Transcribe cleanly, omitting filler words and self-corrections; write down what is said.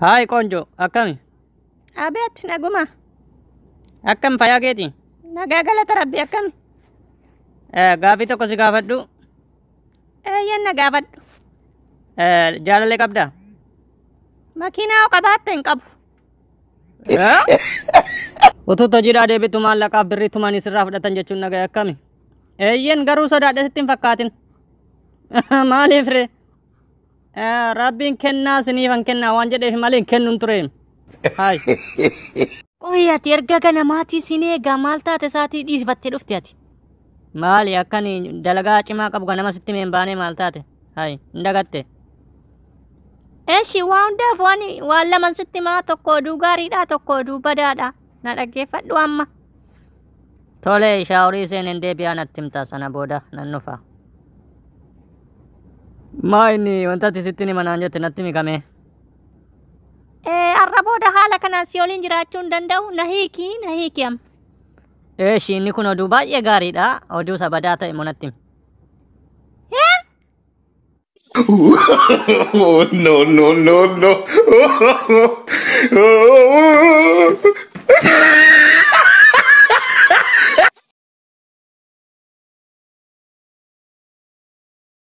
Haay qoonjoo, akkami? Abeet, naguma. Akkam fayyaa keeti? Nagaa galata rabbi, akkami? Gaaffii tokko si gaafadhu. Eeyyan, na gaafadhu. Jaalallee qabdaa? Makiinaa hoo qabaatte hin qabu. Utuu hojiidhaa deebitu maallaqaaf birrii tumanii sirraa fudhatan jechuun nagaa, akkami? Eeyyen, garuu sodaadhe sitti hin fakkaatin. Maaliif ree? Rabbiin kennaa siniifan kennaa waan jedheef malee hin kennuun ture. Haay. Qoyi, ati erga ganamaatii sin eegaa, maal taate saatii dhiisifattee dhufte ati? Maali, akkani dalagaa cimaa qabu ganama sitti meen baanee, maal taate? Haay, hin dagatte. Eshi, waa hundaaf waan laman sitti maa, tokko oduu gaariidha, tokko oduu badaadha. Na dhaggeeffadhu amma. Tole, shaaworii seeneen deebi'aa, natti himta, sana booda nan dhufa. Maa inni wanta ati sitti hima naan jette natti himi. Har'a booda haala kanaan si waliin jiraachuu hin danda'u. Na hiiki, na hiiki amma. Eeshi, inni kun oduu baay'ee gaariidha. Oduu isa badaa ta'e immoo natti himi. Oh, no, no, no, no.